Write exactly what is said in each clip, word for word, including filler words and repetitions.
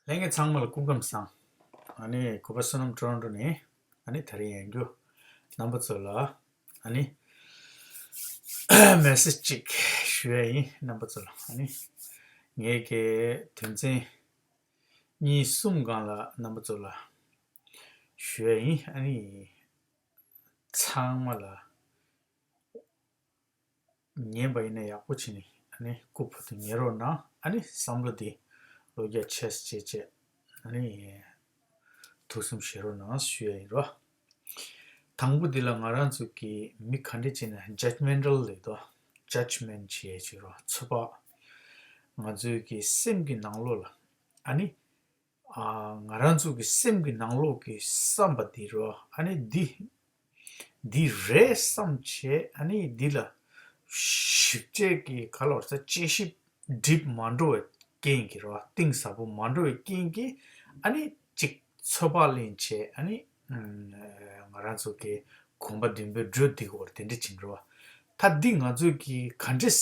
ལྷན་རྒྱས་ཚང་མ་ལ་སྐུ་ཁམས་བཟང་། ཨ་ནི་གུས་པ་བསོད་ནམས་ཊོ་རོན་ཊོ་ནས་ཨ་ནི་དེ་རིང་ཡང་རྒྱུ་རྣམ་པ་ཚོ་ལ་ཨ་ནི་མེ་སེ་ཇི་ཅིག་ཞུ་ཡ་ཡིན། རྣམ་པ་ཚོ་ལ་ཨ་ནི་ངའི་གི་དོན་ཚན་གཉིས་གསུམ་སྒང་ལ་རྣམ་པ་ཚོ་ལ་ཞུ་ཡ་ཡིན། ཨ་ནི་ཚང་མ་ལ་ཉན་པ་ཡིན་ན་ཡག་པོ་བྱས་ནས་ཨ་ནི་སྐུ་ཕུལ་དུ་ཉན་རོགས་གནང་། ཨ་ནི་བསམ་བློ་འདི་བློ་རྒྱ་ཆེ་བྱས་བྱས་ཨ་ནི་ཐུགས་སེམས་བཞེས་རོགས་གནང་ཞུ་ཡ་ཡིན་རོ། དང་པོ་འདི་ལ་ང་རང་ཚོ་གི་མི་ག་འདྲ་བྱས་ན་ཇཇ་མེན་ཊལ་ལབ་དོ། ཇཇ་མེན་ཊི་བྱས་བྱས་རོ། ཚོད་དཔག་ང་ཚོའི་གི་སེམས་ཀྱི་ནང་ལོགས་ལ་ཨ་ནི་ཨ། ང་རང་ཚོ་གི་སེམས་ཀྱི་ནང་ལོགས་ཀྱི་བསམ་པ་འདི་རོ། ཨ་ནི་འདི་འདི་རེད་བསམ་བྱས་ཨ་ནི་འདི་ལ་ཞིབ་དཔྱད་ཀྱི་ག་ལ་བར་ས་དཔྱད་ཞིབ་འགྲིག་མ་འགྲོ་བའི་རྐྱེན་གྱིས་རོ། གཏིང་ཟབ་པོ་མ་འགྲོ་བའི་རྐྱེན་གྱིས་ཨ་ནི་གཅིག་ཚོད་དཔག་ལེན་བྱས་ཨ་ནི་ང་རང་ཚོ་གི་གོམ་པ་མདུན་སྤོས་འགྲོ་འདི་གོ་དེ་འདྲ་ཕྱིན་རོ། ད་འདི་ང་ཚོ་གི་ག་འདྲས་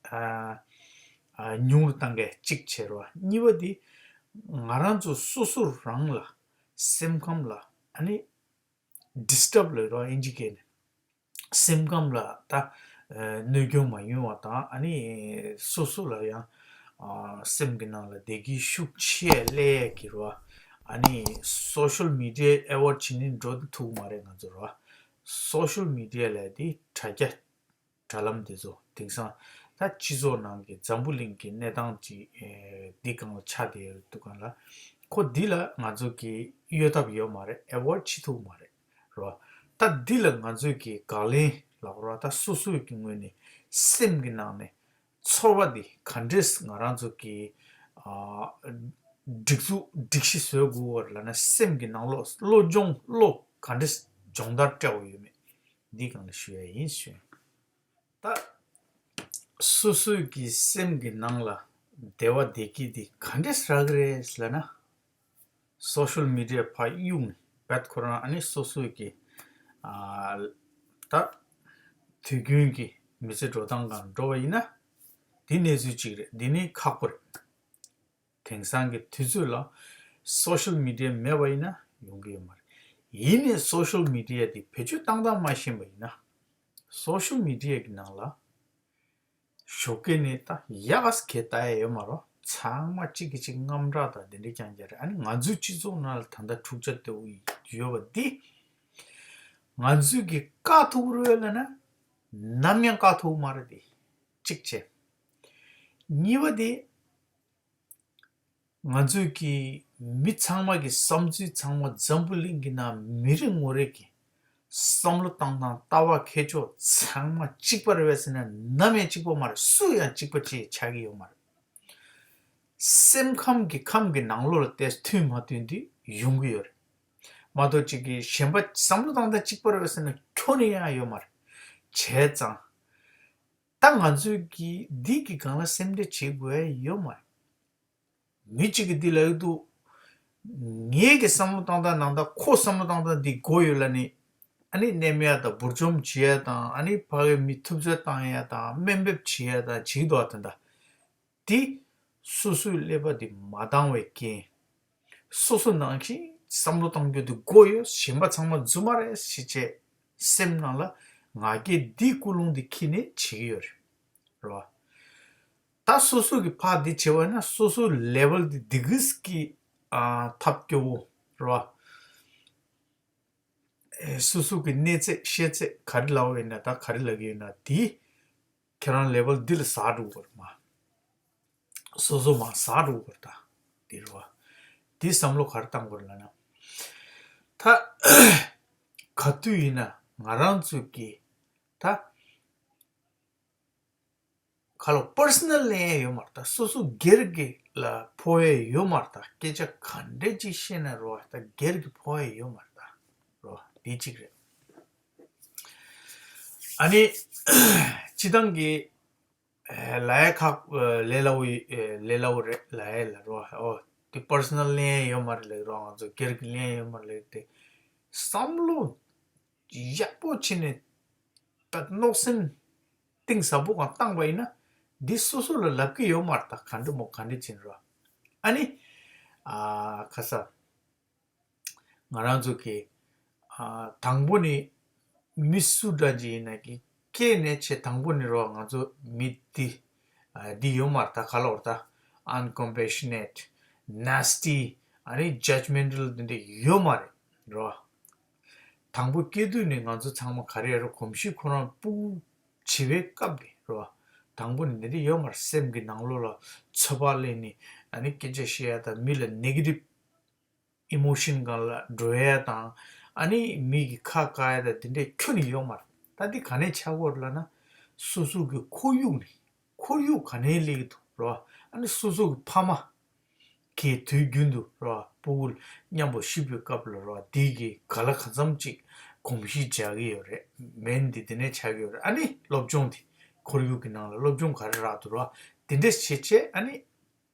ཨ། ཉུང་རུ་བཏང་གས་གཅིག་བྱས་རོ། གཉིས་པ་འདི་ང་རང་ཚོ་སོ་སོ་རང་ལ་སེམས་ཁམས་ལ་ཨ་ནི་ཌི་སི་ཊརབ་ལབ་རོ་ཨིན་ཇི་སྐད་ནས། སེམས་ཁམས་ལ་ད་གནོད་སྐྱོན་མ་ཡོང་བ་དང་ཨ་ནི་སོ་སོ་ལ་ཡང་སེམས་ཀྱི་ནང་ལ་བདེ་སྐྱིད་ཤུགས་ཆེ་སླེབས་ཡས་ཀྱི་རོ། ཨ་ནི་སོ་ཤལ་མི་ཌི་ཡ་ཨེ་ཝོཌ་བྱེད་ནི་འགྲོ་ཐུབ་མ་རེད་ང་ཚོ་རོ། སོ་ཤལ་མི་ཌི་ཡ་ལབ་དེ་དྲ་རྒྱ་དྲ་ལམ་དེ་ཚོ་དེང་སང་ད་སྤྱི་ཚོགས་ནང་གི་འཛམ་བུ་གླིང་གི་གནས་སྟངས་ཀྱི་འདི་སྒང་ལ་ཆགས་བསྡད་ཡོད་དུས་སྒང་ལ་ཁོ་འདི་ལ་ང་ཚོ་གི་གཡོལ་ཐབས་ཡོད་མ་རེད། ཨེ་ཝོཌ་བྱེད་ཐུབ་མ་རེད་རོ། ད་འདི་ལ་ང་ཚོ་གི་དགག་ལན་ལབ་རོ། ད་སོ་སོའི་གི་ངོས་ནས་སེམས་ཀྱི་ནང་ནས་ཚོར་བ་འདི་ག་འདྲས་ང་རང་ཚོ་གི་སྒྲིག་འཛུགས་སྒྲིག་གཞི་བཟོ་དགོས་བར་ལབ་ན་སེམས་ཀྱི་ནང་ལོགས་བློ་སྦྱོང་བློ་ག་འདྲས་སྦྱོང་བརྡར་སྤྲད་དགོས་ཡོད་མེད་འདི་སྒང་ལ་ཞུ་ཡ་ཡིན་ཞུ། ད་སོ་སོའི་གི་སེམས་ཀྱི་ནང་ལ་བདེ་བ་བདེ་སྐྱིད་འདི་ག་འདྲས་རག་གི་རེད་ལབ་ན། སོ་ཤལ་མི་ཌི་ཡ་ཕར་གཡུག་ནས་བད་ཁོ་རང་ཨ་ནི་སོ་སོའི་གི་ཨ། ད་དུས་རྒྱུན་གྱི་མི་ཚེ་འགྲོ་སྟངས་སྒང་འགྲོ་བ་ཡིན་ན་འདི་གནས་ཚུལ་གཅིག་རེད། འདི་ནི་ཁག་པོ་རེད། དེང་སང་གི་དུས་ཚོད་ལ་སོ་ཤལ་མི་ཌི་ཡ་མེད་པ་ཡིན་ན་ཡོང་གི་ཡོད་མ་རེད། ཡིན་ནའི་སོ་ཤལ་མི་ཌི་ཡ་དེ་བེད་སྤྱོད་བཏང་སྟངས་མ་ཤེས་པ་ཡིན་ན་སོ་ཤལ་མི་ཌི་ཡ་གི་ནང་ལ་ཞོགས་ཀས་ནས་ད་ཡག་ག་གེ་ལྟ་ཡ་ཡོད་མ་རེད། ཚང་མ་གཅིག་གིས་གཅིག་དངངས་སྐྲག་དང་དེ་འདྲ་རྐྱང་རྐྱང་རེད། ཨ་ནི་ང་ཚོའི་སྤྱི་ཚོགས་ནང་ལ་ད་ལྟ་འཁྲུག་ཆ་དེ་ཡོད་པ་འདི་ང་ཚོས་གི་བཀག་ཐུབ་རེད་ལབ་ན་ནམ་ཡང་བཀག་ཐུབ་མ་རེད་དེ་གཅིག་བྱས། གཉིས་པ་དེ། ང་ཚོའི་གི་མི་ཚང་མ་གི་བསམ་ཚུལ་ཚང་མ་འཛམ་བུ་གླིང་གི་ནང་མི་རེ་ངོ་རེ་གི་བསམ་བློ་བཏང་སྟངས་ལྟ་བ་ཁྱད་ཆོས་ཚང་མ་གཅིག་པ་རེད་པས་ཟེར་ན་ནམ་ཡང་གཅིག་པ་མ་རེད། སུ་ཡང་གཅིག་པ་ཅིག་ཆགས་ཀྱི་ཡོད་མ་རེད། སེམས་ཁམས་ཀྱི་ཁམས་ཀྱི་ནང་ལོགས་ལ་ཏོག་ཙམ་མཐུན་མ་མཐུན་དེ་ཡོང་གི་ཡོད་རེད། མ་གཏོགས་གཅིག་གི་གཞན་པ་བསམ་བློ་བཏང་སྟངས་གཅིག་པ་རེད་པས་ཟེར་ན་ཁྱོན་ནས་ཡང་ཡོད་མ་རེད། བྱས་ཙང་ད་ང་ཚོས་གི་འདི་གི་སྒང་ལ་སེམས་ཁྲལ་བྱེད་དགོས་ཡ་ཡོད་མ་རེད། མི་གཅིག་གིས་འདི་ལབ་ཀྱི་འདུག་ངའི་གི་བསམ་བློ་བཏང་སྟངས་ནང་ད་ཁོ་བསམ་བློ་བཏང་སྟངས་འདི་དགོས་ཡོད་ལབ་ནི། ཨ་ནི་མནན་ཡ་དང་འབུར་འཇོམས་བྱེད་ཡ་དང་ཨ་ནི་ཕ་གི་མི་ཐུབ་ཚོད་བཏང་ཡ་དང་དམའ་འབེབས་བྱེད་ཡ་དང་བྱེད་ཀྱི་འདུག་ཨ། ད་ད་འདི་སོ་སོའི་ཀླད་པ་འདི་མ་འདང་བའི་རྐྱེན། སོ་སོ་ནང་བཞིན་བསམ་བློ་གཏོང་རྒྱུ་འདི་དགོས་ཡོད། གཞན་པ་ཚང་མ་རྫུན་མ་རེད་ཟེར་བྱས་སེམས་ནང་ལ་ང་རྒྱལ་འདི་ཀུན་སློང་འདི་འཁྱེར་ནས་བྱེད་ཀྱི་ཡོད་རེད། རེད་བ། ད་སོ་སོ་གི་ཕར་འདི་བྱེད་པ་ཡིན་ན་སོ་སོའི་ལེ་ཝལ་འདི་འདི་གིས་ཀྱི་ཨ་ཐབས་སྐྱོ་བོ་རེད་བ། ཨེ་སོ་སོ་གི་གནས་ཚད་ཤེས་ཚད་ག་རེ་ལབ་པ་ཡིན་ན་ད་ག་རེ་ལབ་ཀྱི་ཡོད་ན་འདི་ཁྱེད་རང་ལེ་ཝལ་འདི་ལ་ཟག་འགྲོ་གི་རེད་མ། སོ་སོ་མར་ཟག་འགྲོ་གི་རེད་ད། འདི་རེད་བ། འདི་བསམ་བློ་ག་རེ་བཏང་དགོས་རེད་ལབ་ན། ད་ག་དུས་ཡིན་ན་ང་རང་ཚོ་གི་ད་ག་ལ་པར་སོ་ནལ་གླེང་ཡ་ཡོད་མ་རེད་ད། སོ་སོ་སྒེར་གྱི་ལ་ཕོག་ཡ་ཡོད་མ་རེད་ད། སྐད་ཆ་ག་འདྲ་ཅིག་བཤད་ན་རེད་བ་ད་སྒེར་གྱི་ཕོག་ཡ་ཡོད་མ་རེད་ད། རེད་བ། འདི་གཅིག་རེད། ཨ་ནི་སྤྱི་བཏང་གི་ལ་ཡ་ཁག་ལས་སླ་བོ་ཡི་ལས་སླ་བོ་རེད་ལ་ཡ་ལ་རོ། ཨོ་དེ་པར་སོ་ནལ་གླེང་ཡ་ཡོད་མ་རེད་ལ་རོ། ང་ཚོ་སྒེར་གྱི་གླེང་ཡ་ཡོད་མ་རེད་ལ་དེ་བསམ་བློ་ཡག་པོ་བྱས་ནས་ད་མནོ་སེམས་གཏིང་ཟབ་པོ་གང་བཏང་པ་ཡིན་ན་འདི་སོ་སོ་ལ་ལབ་ཀྱི་ཡོད་མ་རེད་ད། ག་འདྲ་མོ་ག་འདྲ་བྱས་ནས་རོ། ཨ་ནི་ ཨ་ཁ་ས་ང་རང་ཚོ་གི་ཨ་དང་པོ་ནི་མི་སུ་འདྲ་ཅིག་ཡིན་ན་གི་སྐྱེས་ནས་ཆེ་དང་པོ་ནི་རོ། ང་ཚོ་མི་འདི་ཨ་འདི་ཡོད་མ་རེད། ད་ག་ལ་བར་ད་uncompassionate, nasty, ཨ་ནི་judgmental འདི་འདྲ་ཡོད་མ་རེད་རོ། དང་པོ་སྐྱེ་དུས་ནས་ང་ཚོ་ཚང་མ་ག་རེ་ཡོད་རེད། གོམས་གཤིས་ཁོ་རང་སྤུ་གུ་བྱེད་པའི་སྐབས་དེ་རོ། དང་པོ་ནས་འདི་འདྲ་ཡོད་མ་རེད། སེམས་ཀྱི་ནང་ལོགས་ལ་ཚོད་དཔག་ལེན་ནས་ཨ་ནི་སྐད་ཆ་བཤད་ཡ་དང་། མི་ལ་negative emotion སྒང་ལ་འགྲོ་ཡ་དང་། ཨ་ནི་མི་གི་ཁ་བཀག་ཡ་དང་། དེ་འདྲས་ཁྱོན་ནས་ཡོད་མ་རེད། ད་འདི་ག་ནས་ཆགས་ཀྱི་ཡོད་རེད་ལབ་ན། སོ་སོ་གི་ཁོར་ཡུག་ནས། ཁོར་ཡུག་ག་ནས་སླེབས་ཀྱི་འདུག་རོ། ཨ་ནི་སོ་སོ་གི་ཕ་མ་གིས་དུས་རྒྱུན་དུ་རོ། སྤུ་གུ་མཉམ་པོ་བཤིབ་པའི་སྐབས་ལ་རོ། དེ་གི་ག་ལ་གང་འཚམ་ཅིག་གོམས་གཤིས་འཇགས་ཀྱི་ཡོད་རེད། མེན་འདི་དེ་ནས་ཆགས་ཀྱི་ཡོད་རེད། ཨ་ནི་སློབ་སྦྱོང་དེ་ཁོར་ཡུག་གི་ནང་ལ་སློབ་སྦྱོང་ག་རེ་རག་འདུག་རོ། དེ་འདྲས་བྱེད་བྱེད་ཨ་ནི་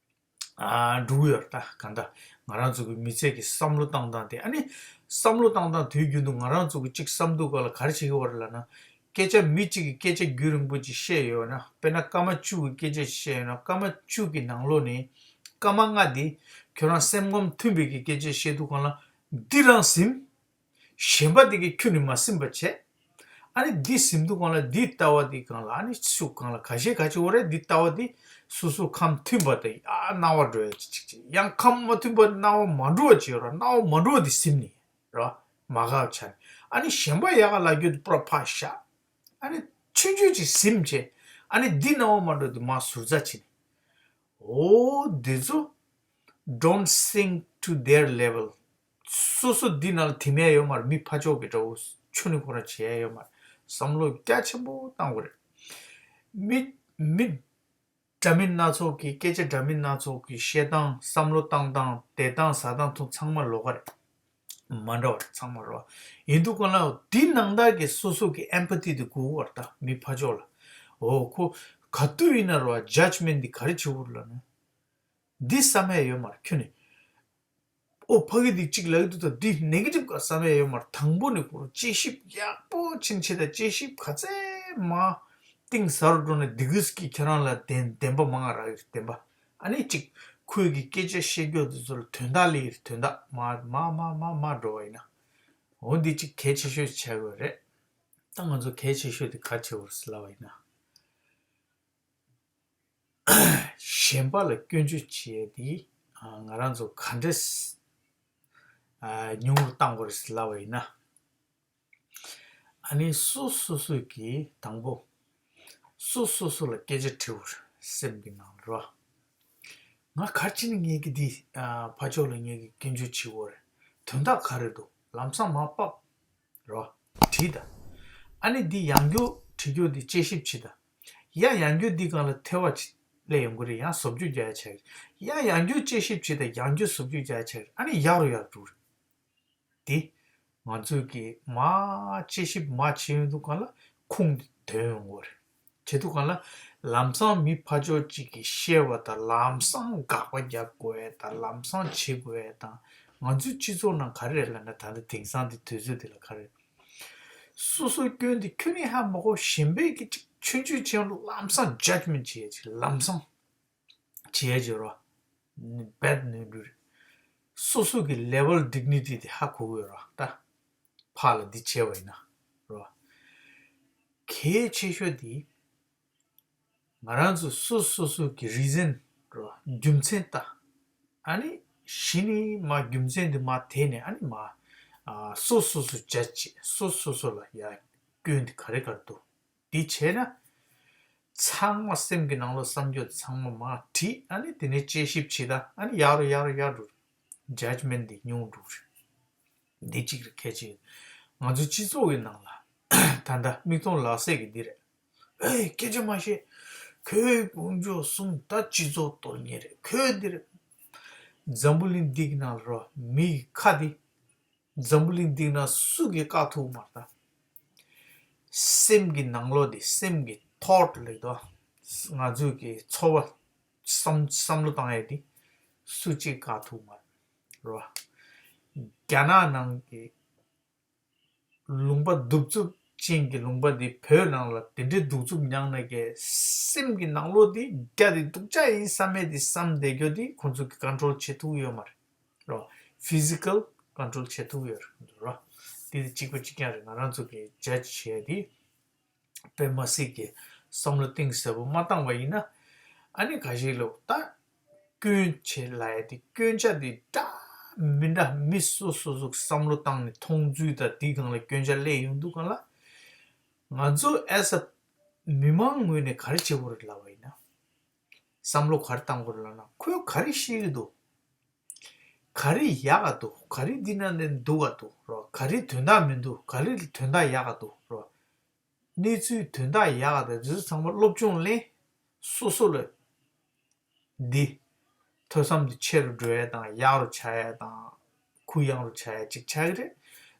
ཨ་འགྲོ་གི་ཡོད་རེད། ད་གང་ལྟར་ང་རང་ཚོ་གི་མི་ཚེ་གི་བསམ་བློ་བཏང་སྟངས་དེ། ཨ་ནི་བསམ་བློ་བཏང་སྟངས་དུས་རྒྱུན་དུ་ང་རང་ཚོ་གི་གཅིག་བསམ་འདུག་ག་ལ་ག་རེ་བྱེད་ཀྱི་ཡོད་རེད་ལབ་ན། སྐད་ཆ་མི་གཅིག་གིས་སྐད་ཆ་རྒྱུན་རིང་པོ་ཅིག་བཤད་ཡོད་ན། དཔེར་ན་སྐར་མ་བཅུ་གི་སྐད་ཆ་བཤད་ཡོད་ན། སྐར་མ་བཅུ་གི་ནང་ལོགས་ནས་སྐར་མ་ལྔ་དེ་ཁྱོད་རང་སེམས་ཁམས་མཐུན་པའི་གི་སྐད་ཆ་བཤད་དུས་སྒང་ལ་འདི་རང་ཟིན། གཞན་པ་དེ་གིས་ཁྱོན་ནས་མ་ཟིན་པ་བྱས། ཨ་ནི་འདི་ཟིན་དུས་སྒང་ལ་འདིའི་ལྟ་བ་འདི་སྒང་ལ། ཨ་ནི་ཤུགས་སྒང་ལ་ཁ་ཤས་ཁ་ཤས་འོ་རེད། འདིའི་ལྟ་བ་འདི་སོ་སོ་ཁམས་མཐུན་པ་དང་ཡང་སྣང་བ་འགྲོ་ཡ་ཅིག་ཅིག་ཅིག་ཡང་ཁམས་མ་མཐུན་པ་སྣང་བ་མ་འགྲོ་བ་ཅིག་ཡོད་ར། སྣང་བ་མ་འགྲོ་བ་འདི་ཟིན་ནས་ར། མ་དགའ་བ་ཆགས་ནས། ཨ་ནི་གཞན་པ་ཡག་ག་ལབ་རྒྱུ་འདི་པུ་ར་ཕར་བཞག་ཨ་ནི་ཆུང་ཆུང་ཅིག་ཟིན་བྱས། ཨ་ནི་འདི་སྣང་བ་མ་འགྲོ་འདི་མར་ཟུར་ཟ་བྱས་ནས། འོ་འདི་ཚོ་don't sink to their level. སོ་སོ་འདི་ནང་ལ་དེ་མེད་ཡོད་མ་རེད། མི་ཕར་ཕྱོགས་ཀྱི་འདྲ་བོ་ཆུ་ནི་ཁོ་རང་བྱེད་ཡ་ཡོད་མ་རེད། བསམ་བློ་རྒྱ་ཆེན་པོ་བཏང་དགོས་རེད། མི་མི་འདྲ་མིན་སྣ་ཚོགས་ཀྱི་སྐད་ཆ། འདྲ་མིན་སྣ་ཚོགས་ཀྱི་བཤད་སྟངས། བསམ་བློ་བཏང་སྟངས། བསྡད་སྟངས། ཟ་སྟངས་ཐུང་ཚང་མ་ལོགས་ཀ་རེད། མ་འདྲ་བ་རེད། ཚང་མ་རོ། ཡིན་དུས་སྒང་ལ་འདི་ནང་ལྟར་གྱི་སོ་སོ་གི་empathy དེ་དགོས་པ་རེད། ད་མི་ཕར་ཕྱོགས་ལ། འོ་ཁོ་ག་དུས་ཡིན་ན་རོ། judgment འདི་ག་རེ་བྱེད་དགོས་རེད་ལབ་ན། འདི་བསམ་ཡ་ཡོད་མ་རེད་ཁྱོན་ནས། ཨོ་ཕ་གི་འདི་གཅིག་ལབ་ཀྱི་འདུག་ད་འདི་negative ག་བསམ་ཡ་ཡོད་མ་རེད། དང་པོ་ནས་ཁོ་རང་དཔྱད་ཞིབ་ཡག་པོ་ཕྱིན་བྱས། ད་དཔྱད་ཞིབ་ག་ཚད་མ་གཏིང་ཟབ་རུ་འགྲོ་ནས་འདི་གིས་ཀྱིས་ཁྱེད་རང་ལ་བདེན་བདེན་པ་མང་ང་རག་གི་རེད། བདེན་པ། ཨ་ནི་གཅིག་ཁོས་ཀྱི་སྐད་ཆ་བཤད་རྒྱུ་འདི་ཚོ་ལ་དོན་དག་སླེབས་ཀྱི་རེད། དོན་དག་མ་མ་མ་མ་མ་འགྲོ་བ་ཡིན་ན། འོ་འདི་གཅིག་གལ་ཆེ་ཤོས་ཆགས་ཀྱི་ཡོད་རེད། ད་ང་ཚོ་གལ་ཆེ་ཤོས་དེ་ག་རེ་བྱེད་དགོས་རེད་ལབ་པ་ཡིན་ན། གཞན་པ་ལ་སྐྱོན་བརྗོད་བྱེད་ཡས་དེ་ང་རང་ཚོ་ག་འདྲས་ཉུང་རུ་གཏང་དགོས་རེད་ལབ་པ་ཡིན་ན། ཨ་ནི་སོ་སོ་སོ་གིས་དང་པོ་སོ་སོ་སོ་ལ་སྐད་ཆ་དྲིས་པ་རེད། སེམས་ཀྱི་ནང་ལ་རོ། ང་ག་རེ་བྱས་ནས་ངས་ཀྱི་འདི་ཕར་ཕྱོགས་ལ་ངས་ཀྱི་སྐྱོན་བརྗོད་བྱེད་དགོས་རེད། དོན་དག་ག་རེ་འདུག་ལམ་སང་མར་ཕབ་རོ། དྲིས་དང་། ཨ་ནི་འདི་ཡང་བསྐྱར་དྲི་རྒྱུ་འདི་དཔྱད་ཞིབ་བྱེད་དང་། ཡང་ཡང་བསྐྱར་འདི་སྒང་ལ་ཐེ་བ་ཅིག་སླེབས་ཡོང་གི་རེད། ཡང་བཟོ་བཅོས་རྒྱག་ཡ་ཆགས་ཀྱི་རེད། ཡང་ཡང་བསྐྱར་དཔྱད་ཞིབ་བྱེད་དང་། ཡང་བསྐྱར་བཟོ་བཅོས་རྒྱག་ཡ་ཆགས་ཀྱི་རེད། ཨ་ནི་ཡག་རུ་ཡག་རུ་འགྲོ་གི་རེད། དེ་ང་ཚོས་ཀྱི་མར་དཔྱད་ཞིབ་མར་བྱེད་ཡོང་དུས་སྒང་ལ་ཁུངས་དེ་ཐོན་ཡོང་གི་རེད། བྱེད་དུས་སྒང་ལ་ལམ་སང་མི་ཕར་ཕྱོགས་གཅིག་གིས་བཤད་པ་དང་། ལམ་སང་དགག་པ་རྒྱག་དགོས་ཡ་དང་། ལམ་སང་བྱེད་དགོས་ཡ་དང་། ང་ཚོའི་སྤྱི་ཚོགས་ནང་ག་རེ་རེད་ལབ་ན། ད་ལྟ་དེང་སང་དེ་དུས་ཚོད་དེ་ལ་ག་རེ་རེད། སོ་སོའི་སྐྱོན་དེ་ཁྱོན་ནས་ཧ་མ་གོ། གཞན་པའི་གི་ཅིག་ཆུང་ཆུང་ཆེན་པོ་ལམ་སང་judgment བྱེད་ཡ་ཅིག་ལམ་སང་བྱེད་ཡ་ཅིག་རོ། bad ནོར་འཁྲུལ་རེད། སོ་སོ་གི་level dignity དེ་ཧ་གོ་གི་ཡོད་རོ། ད་ཕར་ལ་འདི་བྱས་པ་ཡིན་ན་རོ། གལ་ཆེ་ཤོས་དེ་ང་རང་ཚོ་སོ་སོ་སོ་གི་reason རོ། རྒྱུ་མཚན་ལྟ། ཨ་ནི་གཞི་ནས་མར་རྒྱུ་མཚན་དེ་མར་དེད་ནས། ཨ་ནི་མར་ཨ་སོ་སོ་སོ་judge བྱེད། སོ་སོ་སོ་ལ་ཡ་སྐྱོན་དེ་ག་རེ་ག་རེ་འདུག་འདི་བྱས་ན། ཚང་མ་སེམས་ཀྱི་ནང་ལོགས་བསམ་རྒྱུ་དེ་ཚང་མ་མར་དྲིས། ཨ་ནི་དེ་ནས་དཔྱད་ཞིབ་བྱེད་དང་། ཨ་ནི་ཡག་རུ་ཡག་རུ་ཡག་རུ་འགྲོ། judgment འདི་ཉུང་འགྲོ་རེད། འདི་གཅིག་རེད། གལ་ཆེ། ང་ཚོ་སྤྱི་ཚོགས་ཀྱི་ནང་ལ་ད་ལྟ་མིག་མཐོང་ལག་ཟིན་གྱི་འདི་རེད། ཨེ་སྐད་ཆ་མ་བཤད། ཁོས་དཀོན་མཆོག་གསུམ། ད་སྤྱི་ཚོགས་གཏོར་མཁན་རེད། ཁོས་འདི་རེད། འཛམ་བུ་གླིང་འདི་གི་ནང་ལ་རོ། མི་ཡི་ཁ་འདི་འཛམ་བུ་གླིང་འདི་ན་སུ་གིས་བཀག་ཐུབ་མ་རེད། ད་སེམས་ཀྱི་ནང་ལོགས་དེ། སེམས་ཀྱི་thought ལབ་དོ། ང་ཚོའི་གི་ཚོར་བ། བསམ་བསམ་བློ་བཏང་ཡས་དེ་སུ་གཅིག་བཀག་ཐུབ་མ་རེད། རོ། རྒྱ་ནག་ནང་གི་ལུང་པ་གདུག་རྩུབ་ཅན་གྱི་ལུང་པ་དེ་བོད་ནང་ལ་དེ་འདྲའི་གདུག་རྩུབ་མྱངས་ནས་ཀྱི་སེམས་ཀྱི་ནང་ལོགས་དེ་རྒྱ་དེ་སྡུག་ཅག་ཡིན་བསམ་མེད་དེ་བསམ་བསྡད་རྒྱུ་དེ་ཁོང་ཚོ་གི་control བྱེད་ཐུབ་ཡོད་མ་རེད། རོ། ཕི་ཟི་ཀལ་ཀོན་ཊོལ་བྱེད་ཐུབ་ཡོད་རེད་རོ། དེ་དེ་གཅིག་པ་གཅིག་རྐྱང་རེད། ང་རང་ཚོ་གི་ཇཇ་བྱས་དེ་དཔེ་མ་སྲིད་ཀྱི་བསམ་བློ་གཏིང་ཟབ་པོ་མ་བཏང་བ་ཡིན་ན། ཨ་ནི་ཁ་ཤས་ལོ་ད་སྐྱོན་བྱེད་ལ་ཡ་དེ་སྐྱོན་ཆ་དེ་འདྲ་མི་འདྲ་མི་སོ་སོ་སོ་བསམ་བློ་བཏང་ནས་མཐོང་ཚུལ་དང་དེའི་སྒང་ལ་སྐྱོན་ཆ་སླེབས་ཡོང་དུས་སྒང་ལ། ང་ཚོ་as a མི་མང་ངོས་ནས་ག་རེ་བྱེད་དགོས་རེད་ལབ་པ་ཡིན་ན། བསམ་བློ་ག་རེ་བཏང་དགོས་རེད་ལབ་ན། ཁོས་ག་རེ་བཤད་ཀྱི་འདུག་ག་རེ་ཡག་ག་འདུག་ག་རེ་འདི་ན་འདི་འདུག་ག་འདུག་རོ། ག་རེ་དོན་དག་མི་འདུག་ག་རེ་དོན་དག་ཡག་ག་འདུག་རོ། གནས་ཚུལ་དོན་དག་ཡག་ག་དང་འདི་ཚོ་ཚང་མ་སློབ་སྦྱོང་ལེན། སོ་སོ་ལ་འདི་ཐོས་བསམ་འདི་ཆེ་རུ་འགྲོ་ཡ་དང་ཡག་རུ་ཆགས་ཡ་དང་གུ་ཡངས་རུ་ཆགས་ཡ་ཅིག་ཆགས་ཀྱི་རེད།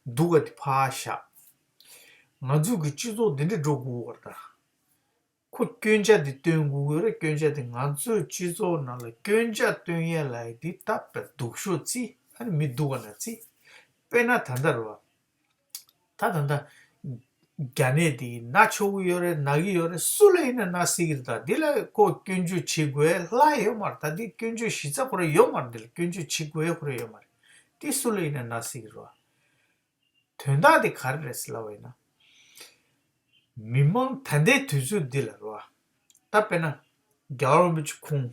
སྡུག་ག་དེ་ཕར་བཞག་ང་ཚོ་གི་སྤྱི་ཚོགས་འདི་འདྲ་འགྲོ་དགོས་པར་ད། ཁོ་སྐྱོན་ཆ་དེ་སྟོན་དགོས་ཀྱི་རེད། སྐྱོན་ཆ་དེ་ང་ཚོའི་སྤྱི་ཚོགས་ནང་ལ་སྐྱོན་ཆ་སྟོན་ཡས་ལ་ཡི་དེ་ད་བས་སྡུག་ཤོས་རྩི། ཨ་ནི་མི་སྡུག་ག་ན་རྩི། དཔེར་ན་ད་ལྟ་རུ་བ། ད་ད་ལྟ་རྒྱ་ནད་དེ་ན་ཆོག་གི་ཡོད་རེད། ན་གི་ཡོད་རེད། སུ་ལ་ཡིན་ན་ན་སྲིད་ཀྱི་རེད། ད་འདི་ལ་ཁོ་སྐྱོན་བརྗོད་བྱེད་དགོས་ལྷ་ཡོད་མ་རེད། ད་འདི་སྐྱོན་བརྗོད་གཞི་རྩ་ཁོ་ར་ཡོད་མ་རེད། འདི་ལ་སྐྱོན་བརྗོད་བྱེད་དགོས་ཁོ་ར་ཡོད་མ་རེད། དེ་སུ་ལ་ཡིན་ན་ན་སྲིད་ཀྱི་རེད་བ། དོན་དག་དེ་ག་རེ་རེད་ཟེར་ལབ་པ་ཡིན་ན། མི་མང་ད་ལྟའི་དུས་ཚོད་འདི་ལ་རོ། ད་དཔེར་ན་རྒྱལ་བ་རིན་པོ་ཆེ་ཁོང་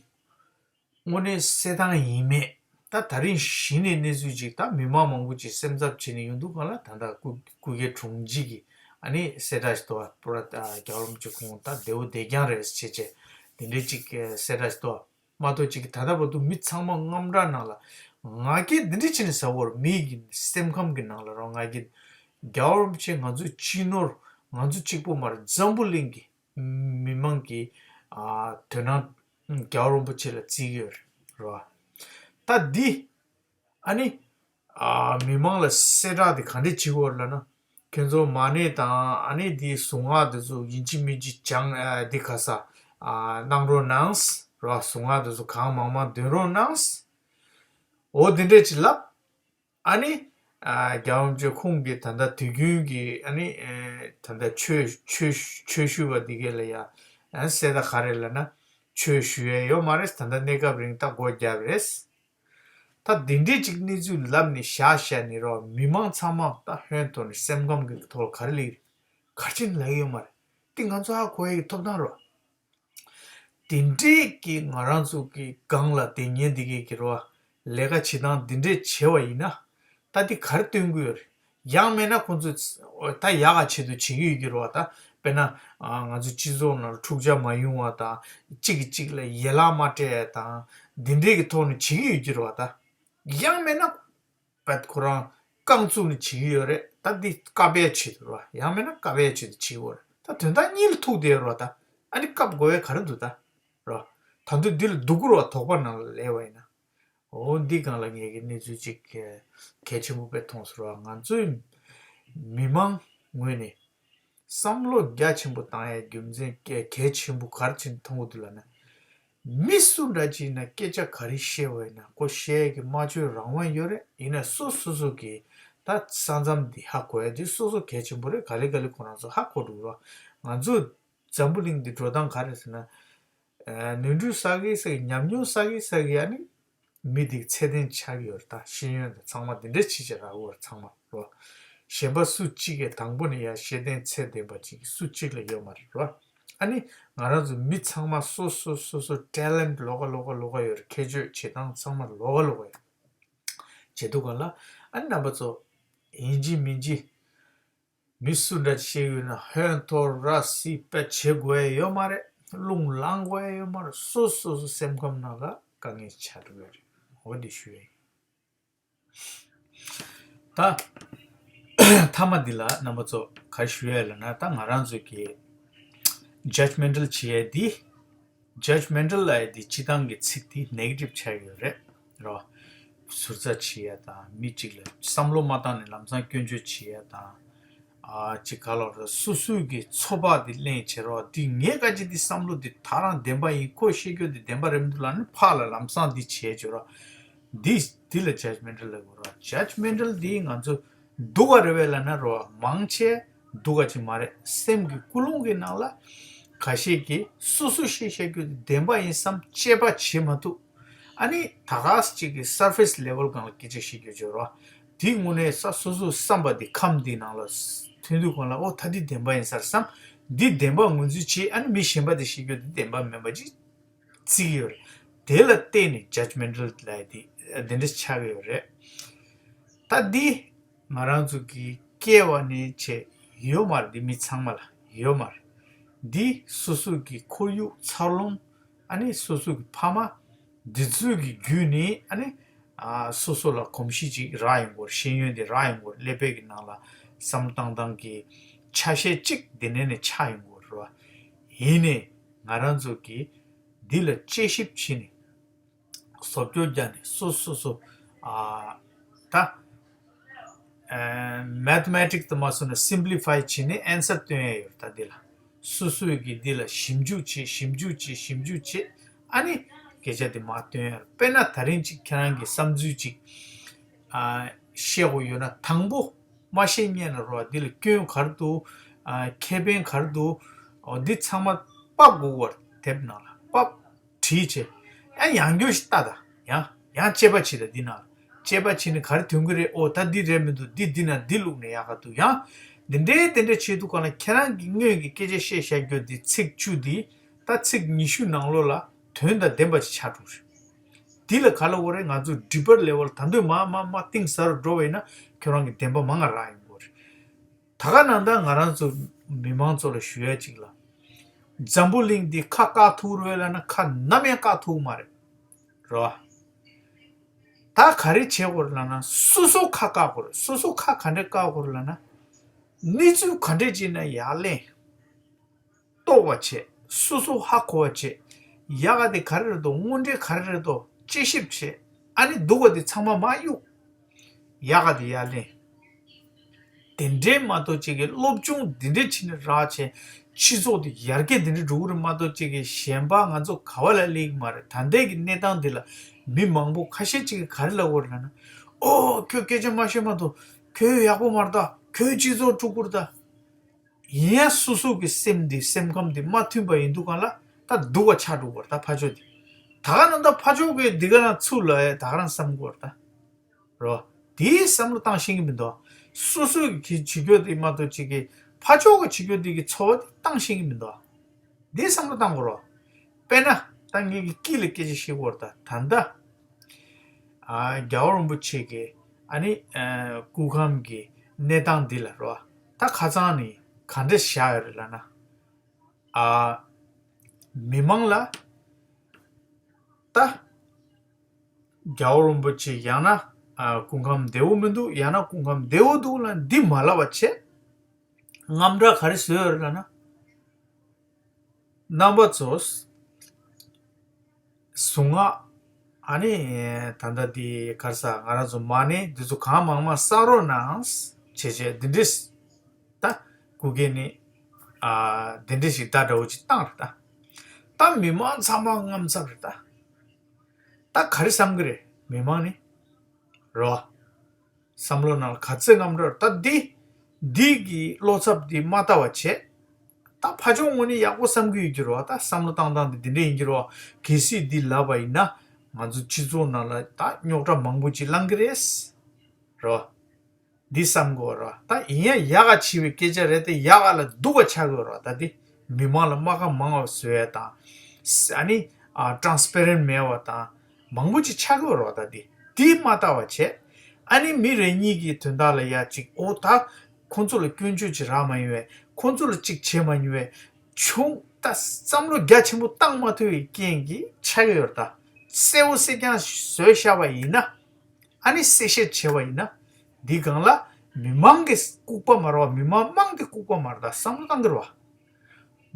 དངོས་གནས་གསལ་ཐང་ཡིན་མེད། ད་ད་རིང་གཞི་ནས་གནས་ཚུལ་ཅིག་ད་མི་མང་མང་པོ་ཅིག་སེམས་འཚབ་བྱས་ནས་ཡོང་དུས་སྒང་ལ། ད་ལྟ་སྐུ་སྐུ་སྒེར་དྲུང་ཆེ་གིས་ཨ་ནི་གསལ་བསྒྲགས་ཤིག་འདུག་བ། པོ་ར་ད་རྒྱལ་བ་རིན་པོ་ཆེ་ཁོང་ད་བདེ་བོ་བདེ་རྐྱང་རེད་ཟེར་བྱས་དེ་འདྲའི་ཅིག་གསལ་བསྒྲགས་ཤིག་འདུག་བ། མ་གཏོགས་ཅིག་ད་ལྟ་བར་དུ་མི་ཚང་མ་དངངས་སྐྲག་ནང་ལ་ང་རྒྱལ་འདི་འདྲ་བྱས་ནས་ཟ་བོར་མི་གི་སེམས་ཁམས་ཀྱི་ནང་ལ་རོ། ང་རྒྱལ་རྒྱལ་བ་རིན་པོ་ཆེ་ང་ཚོའི་སྤྱི་ནོར། ང་ཚོ་གཅིག་པོ་མ་རེད། འཛམ་བུ་གླིང་གི་མི་མང་གི་ཨ་དོ་སྣང་རྒྱལ་བ་རིན་པོ་ཆེ་ལ་བརྩི་གི་ཡོད་རེད་རོ། ད་འདི་ཨ་ནི་ཨ་མི་མང་ལ་གསལ་བསྒྲགས་དེ་ག་འདྲས་བྱེད་དགོས་རེད་ལབ་ན། ཁྱོད་ཚོ་མ་ཎི་དང་ཨ་ནི་དེའི་གཟུངས་སྔགས་དེ་ཚོ་ཡིན་གཅིག་མིན་གཅིག་སྦྱང་། ཨ་འདི་ག་ས་ཨ་གནང་རོགས་གནང་རོ། གཟུངས་སྔགས་དེ་ཚོ་གང་མང་མང་འདོན་རོགས་གནང་། འོ་དེ་འདྲས་ཅིག་ལབ། ཨ་ནི་ཨ་རྒྱལ་བ་རིན་པོ་ཆེ་ཁོང་གིས་ད་ལྟ་དུས་རྒྱུན་གྱི་ཨ་ནི་ཨེ་ད་ལྟ་ཆོས་ཆོས་ཆོས་ཞུ་བ་འདི་གས་ལ་ཡ་ཨ་གསལ་བསྒྲགས་ག་རེ་ལབ་ན། ཆོས་ཞུ་ཡས་ཡོད་མ་རེད། ད་ལྟ་གནས་སྐབས་རིང་ད་སྒོ་བརྒྱབ་རེད། ད་འདི་འདྲས་ཅིག་གནས་ཚུལ་ལབ་ནས་བཞག་བཞག་ནས་རོ། མི་མང་ཚང་མ་ད་ཧོན་ཐོར་ནས་སེམས་ཁམས་ཀྱི་ཐོག་ལ་ག་རེ་ལབ་ཀྱི་རེད། ག་རེ་བྱས་ནས་ལབ་ཀྱི་ཡོད་མ་རེད། དེ་ང་ཚོ་ཧ་གོ་ཡ་གི་ཐོབ་ཐང་རོ། དེ་འདྲས་ཀྱི་ང་རང་ཚོ་གི་སྒང་ལ་དེ་ཉན་འདི་གས་ཀྱི་རོ། ལས་ཀ་བྱེད་སྟངས་འདི་འདྲས་བྱས་པ་ཡིན་ན། ད་འདི་ག་རེ་སྟོན་གྱི་ཡོད་རེད། ཡང་མེད་ན་ཁོང་ཚོས་ད་ཡག་ག་ཆེད་དུ་བྱེད་ཀྱི་ཡོད་ཀྱི་རེད་བ། ད་དཔེར་ན་ཨ་ང་ཚོ་སྤྱི་ཚོགས་ནང་ལ་འཁྲུག་ཆ་མ་ཡོང་བ་དང་། གཅིག་གིས་གཅིག་ལ་ཡན་ལག་མ་སྤྲད་ཡ་དང་། འདི་འདྲས་ཀྱི་ཐོག་ནས་བྱེད་ཀྱི་ཡོད་ཀྱི་རེད་བ། ད་ཡང་མེད་ན་བད་ཁོ་རང་རྐང་བཙུགས་ནས་བྱེད་ཀྱི་ཡོད་རེད། ད་འདི་བཀབ་པའི་ཆེད་དུ་རེད་བ། ཡང་མེད་ན་བཀབ་པའི་ཆེད་དུ་བྱེད་ཀྱི་ཡོད་རེད། ད་དོན་དག་གཉིས་ལ་ཐུག་བསྡད་ཡོད་རེད་བ། ད་ཨ་ནི་བཀབ་དགོས་པའི་ག་རེ་འདུག་ད་རེད་བ། ད་དུང་འདི་ལ་སྡུག་གུ་རེད་བ། དོགས་པ་ནང་ལ་ལས་པ་ཡིན་ན། འོ་འདི་སྒང་ལ་ངས་ཀྱི་གནས་ཚུལ་ཅིག་གལ་ཆེན་པོ་དཔེ་མཐོང་སོང་ར། ང་ཚོའི་མི་མང་ངོས་ནས་བསམ་བློ་རྒྱ་ཆེན་པོ་བཏང་ཡའི་རྒྱུ་མཚན་གལ་གལ་ཆེན་པོ་ག་རེ་བྱས་ནས་མཐོང་གི་འདུག་ལབ་ན། མི་སུ་འདྲ་ཅིག་ཡིན་ན་སྐད་ཆ་ག་རེ་བཤད་པ་ཡིན་ན་ཁོ་བཤད་ཡ་གི་སྨྲ་བརྗོད་རང་དབང་ཡོད་རེད། ཡིན་ན་སོ་སོ་སོ་གི་ད་ས་མཚམས་འདི་ཧ་གོ་ཡ་འདི་སོ་སོ་གལ་ཆེན་པོ་རེད། ག་ལེ་ག་ལེ་ཁོ་རང་ཚོ་ཧ་གོ་འགྲོ་ར། ང་ཚོ་འཛམ་བུ་གླིང་འདི་འགྲོ་སྟངས་ག་རེ་ཟེར་ན། ཨ་ནོར་འཁྲུལ་བསགས་གི་བསགས་གི། ཉམས་མྱོང་བསགས་གི་བསགས་གི། ཨ་ནི་མི་དེ་ཚད་ལྡན་ཆགས་ཀྱི་ཡོད་རེད། ད་ཤེས་ཡོན་དང་ཚང་མ་འདི་འདྲ་ཅིག་བྱས་ར་བོར་ཚང་མ་རོ། གཞན་པ་སུ་གཅིག་གིས་དང་པོ་ནས་ཡ་ཤེས་ལྡན་ཚད་ལྡན་པ་ཅིག་སུ་གཅིག་ལ་ཡོད་མ་རེད་རོ། ཨ་ནི་ང་རང་ཚོ་མི་ཚང་མ་སོ་སོ་སོ་སོ་ཊེ་ལེན་ཊི་ལོགས་ཀ་ལོགས་ཀ་ལོགས་ཀ་ཡོད་རེད། ཁྱད་ཆོས་བྱེད་སྟངས་ཚང་མ་ལོགས་ཀ་ལོགས་ཀ་ཡོད། བྱེད་དུས་སྒང་ལ་ཨ་ནི་རྣམ་པ་ཚོ་ཡིན་གཅིག་མིན་གཅིག་མི་སུ་འདྲ་ཅིག་ཡོད་ན་ཧོན་ཐོར་ར་སི་པད་བྱེད་དགོས་ཡ་ཡོད་མ་རེད། རླུང་ལངས་དགོས་ཡ་ཡོད་མ་རེད། སོ་སོ་སོ་སེམས་ཁམས་ནང་ལ་དཀའ་ངལ་ཆགས་འགྲོ་གི་རེད། འོ་འདི་ཞུ་ཡ་ཡིན། ད་མཐའ་མ་འདི་ལ་རྣམ་པ་ཚོ་ག་རེ་ཞུ་ཡ་ལབ་ན། ད་ང་རང་ཚོ་གི་ཇཇ་མེན་ཊལ་བྱེད་ཡ་འདི། ཇཇ་མེན་ཊལ་ལབ་ཡ་འདི་སྤྱི་བཏང་གི་ཚིག་འདི་ནེ་གེ་ཊིབ་ཆགས་ཡོད་རེད་རོ། ཟུར་ཟ་བྱེད་ཡ་དང་། མི་གཅིག་ལ་བསམ་བློ་མ་བཏང་ནས་ལམ་སང་སྐྱོན་བརྗོད་བྱེད་ཡ་དང་། ཨ་ཅིག་ག་ལབ་ར། སོ་སོའི་གི་ཚོད་དཔག་འདི་གླེང་བྱེད་རོགས། འདི་ངའི་བཀའ་སྤྱི་འདི་བསམ་བློ་འདི་ད་རང་བདེན་པ་ཡིན། ཁོས་བཤད་རྒྱུ་འདི་བདེན་པ་རེད་མི་འདུག་ལབ་ནས་ཕར་ལ་ལམ་སང་འདི་བྱེད་བྱེད་རོགས། འདི་འདི་ལ་ཇཇ་མེན་ཊལ་ལབ་དགོས་རོགས། ཇཇ་མེན་ཊལ་འདི་ང་ཚོ་སྡུག་ག་རེད་པས་ལབ་ན་རོགས། མང་ཆེ་སྡུག་ག་ཅིག་མ་རེད། སེམས་ཀྱི་ཀུན་སློང་གི་ནང་ལ་ཁ་ཤས་ཀྱིས་སོ་སོ་བཤད་བཤད་རྒྱུ་འདི་བདེན་པ་ཡིན་བསམ་དཔྱད་པ་བྱེད་མ་ཐུབ། ཨ་ནི་ད་ག་ཅིག་གི་surface level་སྒང་ལ་སྐད་ཆ་བཤད་རྒྱུ་བྱོས་རོགས། དེ་དངོས་གནས་ས་སོ་སོའི་བསམ་པ་དེ་ཁམས་དེའི་ནང་ལ་ཐོན་དུས་སྒང་ལ་ཨོ་ད་འདི་བདེན་པ་ཡིན་ས་རེད་བསམ། འདི་བདེན་པ་ངོས་འཛིན་བྱེད། ཨ་ནི་མི་གཞན་པ་དེ་བཤད་རྒྱུ་དེ་བདེན་པ་མིན་པ་ཅིག་བརྩི་གི་ཡོད་རེད། དེ་ལ་བརྟེན་ནས་judgmental་ལབ་ཡ་དེ་འདི་འདྲ་ཆགས་ཀྱི་ཡོད་རེད། ད་འདི་ང་རང་ཚོ་གི་སྐྱེ་བ་ནས་བྱས་ཡོད་མ་རེད། འདི་མི་ཚང་མ་ལ་ཡོད་མ་རེད། འདི་སོ་སོ་གི་ཁོར་ཡུག་འཚར་ལོངས། ཨ་ནི་སོ་སོ་གི་ཕ་མ། འདི་ཚོའི་གི་བརྒྱུད་ནས་ཨ་ནི་ཨ་སོ་སོ་ལ་གོམས་གཤིས་ཅིག་རག་ཡོང་གི་ཡོད་རེད། ཤེས་ཡོན་དེ་རག་ཡོང་གི་ཡོད་རེད། ཀླད་པའི་གི་ནང་ལ་བསམ་བློ་བཏང་སྟངས་ཀྱི་ཆ་ཤས་ཅིག་འདི་ནས་ནས་ཆགས་ཡོང་གི་ཡོད་རེད་བ། ཡིན་ནའི་ང་རང་ཚོ་གིས་འདི་ལ་དཔྱད་ཞིབ་བྱས་ནས་བཟོ་བཅོས་བརྒྱབ་ནས་སོ་སོ་སོ་ཨ་ད་ཨ་mathematics་དུ་མ་སོང་ན་simplify་བྱས་ནས་answer་སྟོན་ཡ་ཡོད་རེད། ད་འདི་ལ་སོ་སོས་ཀྱིས་འདི་ལ་ཞིབ་འཇུག་བྱེད། ཞིབ་འཇུག་བྱེད། ཞིབ་འཇུག་བྱེད། ཨ་ནི་སྐད་ཆ་དེ་མར་སྟོན་ཡ་རེད། དཔེར་ན་ད་རིང་ཅིག་ཁྱེད་རང་གི་བསམ་ཚུལ་ཅིག་ཨ་བཤད་དགོས་ཡོད་ན་དང་པོ་མ་བཤད་སྔོན་ལ་རོགས། འདི་ལ་སྐྱོན་ག་རེ་འདུག་ཨ་ཁེ་ཕན་ག་རེ་འདུག་འོ་འདི་ཚང་མ་ཕབ་དགོས་པ་རེད། དེབ་ནང་ལ་ཕབ། བྲིས་བྱས། ཡང་ཡང་བསྐྱར་ཞིག་ལྟ་དང་། ཡང་ཡང་དཔྱད་པ་བྱེད་དང་། འདི་ནང་དཔྱད་པ་བྱས་ནས་ག་རེ་ཐོན་གྱི་རེད། ཨོ་ད་འདི་རེད་མི་འདུག་འདི་འདི་ན་འདི་བླུགས་ནས་ཡག་ག་འདུག་ཡང་འདི་འདྲའི་དེ་འདྲ་བྱེད་དུས་སྒང་ལ་ཁྱེད་རང་གིས་སྔོན་གྱི་སྐད་ཆ་བཤད་བཞག་རྒྱུ་འདི་ཚིག་བཅུ་འདི་ད་ཚིག་ཉི་ཤུ་ནང་ལོགས་ལ་དོན་དང་ལྡན་པ་ཞིག་ཆགས་འགྲོ་རེད། འདི་ལ་ག་ལབ་དགོས་རེད། ང་ཚོ་deeper level་ད་འདོད་མ་མ་མ་གཏིང་ཟབ་རུ་འགྲོ་བ་ཡིན་ན་ཁྱོད་རང་གིས་བདེན་པ་མང་ང་རག་ཡོང་གི་རེད། ད་ག་ནང་ལྟར་ང་རང་ཚོ་མི་མང་ཚོ་ལ་ཞུ་ཡ་ཅིག་ལ། འཛམ་བུ་གླིང་འདི་ཁ་བཀག་ཐུབ་རེད་ལབ་ན་ཁ་ནམ་ཡང་བཀག་ཐུབ་མ་རེད། རེད་བ། ད་ག་རེ་བྱེད་དགོས་རེད་ལབ་ན་སོ་སོ་ཁ་བཀག་དགོས་རེད། སོ་སོ་ཁ་ག་འདྲས་བཀག་དགོས་རེད་ལབ་ན། གནས་ཚུལ་ག་འདྲས་ཅིག་ན་ཡར་ལེན། རྟོགས་པ་བྱེད། སོ་སོ་ཧ་གོ་བ་བྱེད། ཡག་ག་དེ་ག་རེ་རེད་འདུག་དངོས་འབྲེལ་ག་རེ་རེད་འདུག་དཔྱད་ཞིབ་བྱེད། ཨ་ནི་སྡུག་པ་དེ་ཚང་མ་མར་གཡུག་ཡག་ག་དེ་ཡར་ལེན། དེ་འདྲའི་མ་གཏོགས་ཅིག་གི་སློབ་སྦྱོང་འདི་འདྲའི་བྱས་ནས་རག་བྱས་སྤྱི་ཚོགས་དེ་ཡར་རྒྱས་འདི་འདྲའི་འགྲོ་གི་རེད་མ་གཏོགས་ཅིག་གི་གཞན་པ་ང་ཚོ་ག་བ་ལ་སླེབས་ཀྱི་མ་རེད། ད་ལྟའི་གི་གནས་སྟངས་འདི་ལ་མི་མང་པོ་ཁ་ཤས་ཅིག་གིས་ག་རེ་ལབ་ཀྱི་ཡོད་རེད་ལབ་ན། ཨོ་ཁྱོད་སྐད་ཆ་མ་བཤད་མ་གཏོགས་ཁྱོད་ཡག་པོ་མ་རེད་ད། ཁྱོད་སྤྱི་ཚོགས་དཀྲུག་གི་རེད་ད། ཡིན་ཡང་སོ་སོ་གི་སེམས་འདི་སེམས་ཁམས་འདི་མ་མཐུན་པ་ཡིན་དུས་སྒང་ལ་ད་སྡུག་པ་ཆགས་འགྲོ་གི་ཡོད་རེད་ད་ཕར་ཕྱོགས་འདི། ད་ག་ནང་ལྟར་ཕར་ཕྱོགས་གི་འདི་ག་རང་ཚུར་ལ་ཡ་ད་ག་རང་བསམ་གི་ཡོད་རེད་ད། རོ། དེའི་བསམ་བློ་བཏང་ཤེས་ཀྱི་མི་འདུག་སོ་སོ་གི་བྱེད་རྒྱུ་དེ་མ་གཏོགས་ཅིག་གི་ཕར་ཕྱོགས་ཀྱི་བྱེད་རྒྱུ་དེ་གི་ཚོར་བ་དེ་བཏང་ཤེས་ཀྱི་མི་འདུག་འདིའི་བསམ་བློ་བཏང་དགོས་རོ། དཔེར་ན་ད་ངེད་ཀྱི་དཀྱིལ་ལ་སྐད་ཆ་བཤད་དགོས་རེད་ད། ད་ལྟ་ཨ་རྒྱལ་བ་རིན་པོ་ཆེ་གི་ཨ་ནི་ཨ་སྐུ་ཁམས་ཀྱི་གནས་སྟངས་འདི་ལ་རོ། ད་ཁ་སང་ནས་ག་འདྲ་བཞག་ཡོད་རེད་ལབ་ན། ཨ་མི་མང་ལ་ད། རྒྱལ་བ་རིན་པོ་ཆེ་ཡང་ན་ཨ་སྐུ་ཁམས་བདེ་བོ་མི་འདུག་ཡང་ན་སྐུ་ཁམས་བདེ་བོ་འདུག་ལ་འདི་མ་ལབ་པ་བྱས། རྔམ་སྐྲག་ག་རེ་བཟོས་ཡོད་རེད་ལབ་ན། རྣམ་པ་ཚོ། གཟུངས་སྔགས་ཨ་ནི་ད་ལྟ་འདི་ག་རེ་ཟ་ང་རང་ཚོ་མ་ཎི་འདི་ཚོ་གང་མང་མང་བསགས་རོགས་གནང་བྱས་བྱས་འདི་འདྲས། ད་སྐུ་སྒེར་ནི་ཨ་འདི་འདྲས་ཞིག་ད་འདྲ་བོ་ཅིག་བཏང་རེད་ད། ད་མི་མང་ཚང་མ་རྔམ་ཚབ་རེད་ད། ད་ག་རེ་བསམ་གི་རེད་མི་མང་ནི། རོ། བསམ་བློ་ནང་ལ་ག་ཚོད་རྔམ་འགྲོ་རེད་ད་འདི། འདི་གི་བློ་འཚབ་འདི་མ་ལྟ་བ་བྱས། ད་ཕར་ཕྱོགས་ངོས་ནས་ཡག་པོ་བསམ་གི་ཡོད་ཀྱི་རེད་བ། ད་བསམ་བློ་བཏང་སྟངས་འདི་འདི་འདྲ་ཡིན་གྱི་རེད་བ། གལ་སྲིད་འདི་ལབ་པ་ཡིན་ན་ང་ཚོ་སྤྱི་ཚོགས་ནང་ལ་ད་རྙོག་དྲ་མང་པོ་ཅིག་ལངས་གི་རེད། རོ། འདི་བསམ་དགོས་ར། ད་ཡིན་ཡང་ཡག་ག་བྱས་པའི་སྐད་ཆ་རེད་དེ་ཡག་ག་ལ་སྡུག་ག་ཆགས་དགོས་ར། ད་འདི་མི་མང་ལ་རྨ་ཁ་མང་བ་བཟོ་ཡ་དང་། ཨ་ནི་ཨ་transparent་མེད་པ་དང་མང་པོ་ཅིག་ཆགས་དགོས་ར། ད་འདི་འདི་མ་ལྟ་བ་བྱས། ཨ་ནི་མི་རེ་གཉིས་ཀྱི་དོན་དག་ལ་ཡ་ཅིག་ཨོ་ད་ཁོང་ཚོ་ལ་སྐྱོན་བརྗོད་ཅིག་རག་མ་ཡོང་བས། ཁོང་ཚོ་ལ་ཅིག་བྱེད་མ་མྱོང་བས། ཆུང་ད་བསམ་བློ་རྒྱ་ཆེན་པོ་བཏང་མ་ཐུབ་པའི་རྐྱེན་གྱིས་ཆགས་ཀྱི་ཡོད་ར། ད་གསལ་བོ་གསལ་རྐྱང་བཟོས་བཞག་པ་ཡིན་ན། ཨ་ནི་གསལ་བཤད་བྱས་པ་ཡིན་ན། འདི་སྒང་ལ་མི་མང་གི་ལྐུགས་པ་མ་རེད་བ། མི་མང་མང་གི་ལྐུགས་པ་མ་རེད། ད་བསམ་བློ་བཏང་གི་རེད་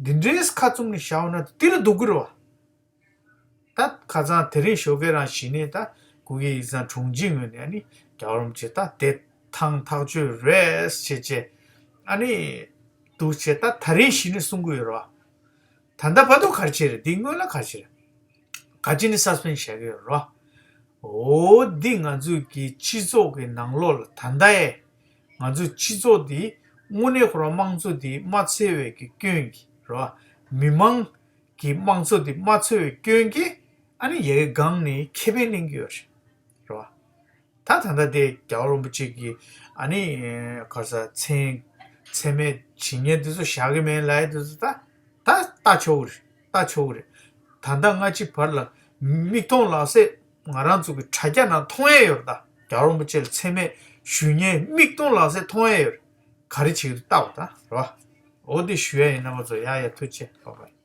བ། འདི་འདྲའི་ཁ་བཙུམ་ནས་བཞག་ན་འདི་ལ་སྡུག་གི་རེད་བ། ད་ཁ་སང་དེ་རིང་ཞོགས་ཀས་རང་གཞི་ནས་ད་སྐུ་སྒེར་ཡིག་ཚང་དྲུང་ཆེའི་ངོས་ནས་ཨ་ནི་རྒྱལ་བ་རིན་པོ་ཆེ་ད་བདེ་ཐང་ཐག་ཆོད་རེད་བྱས་བྱས། ཨ་ནི་འདུག་བྱས་ད་དེ་རིང་གཞི་ནས་གསུང་གི་ཡོད་རེད་བ། ད་ལྟ་བར་དུ་ག་རེ་བྱས་རེད། འདི་སྔོན་ལ་ག་རེ་བྱས་རེད། ག་ཅི་ནས་སས་པེན་བྱས་ཀྱི་ཡོད་རེད། འོ་འདི་ང་ཚོའི་གི་སྤྱི་ཚོགས་ཀྱི་ནང་ལོགས་ལ་ད་ལྟ་ཡས་ང་ཚོའི་སྤྱི་ཚོགས་འདི་དངོས་གནས་ཁོ་རང་དམངས་གཙོ་འདི་མ་འཚོལ་བའི་གི་སྐྱོན་གྱིས་རེད། མི་མང་གི་དམངས་གཙོ་འདི་མ་འཚོལ་བའི་སྐྱོན་གྱིས་ ཨ་ནི་ཡ་གི་སྒང་ནས་ཁེ་ཕན་ལེན་གྱི་ཡོད་རེད། རེད་བ། ད་ད་ལྟ་དེ་རྒྱལ་བ་རིན་པོ་ཆེ་གིས་ཨ་ནི་ག་རེ་ཟེར་མཚན་མཚན་སྨད་བྱེད་མཁན་དེ་ཚོ་བཞག་གི་མེད་ལབ་ཡ་དེ་ཚོ་ད་ད་ལྟ་ཆོག་གི་རེད། ལྟ་ཆོག་གི་རེད། ད་ལྟ་སྔ་ཕྱི་བར་ལ་མིག་མཐོང་ལག་ཟིན་ང་རང་ཚོ་གི་དྲ་རྒྱ་ནང་མཐོང་ཡས་ཡོད་རེད། ད་རྒྱལ་བ་རིན་པོ་ཆེ་ལ་མཚན་སྨད་ཞུ་མཁན་མིག་མཐོང་ལག་ཟིན་མཐོང་ཡས་ཡོད་རེད། ག་རེ་བྱེད་ཀྱི་འདུག་ལྟ་བ་ད་རེད་བ། འོ་དེ་ཞུ་ཡ་ཡིན། རྣམ་པ་ཚོ་ཡ་ཡ་ཐུགས་རྗེ་ཆེ། ལགས་སོ།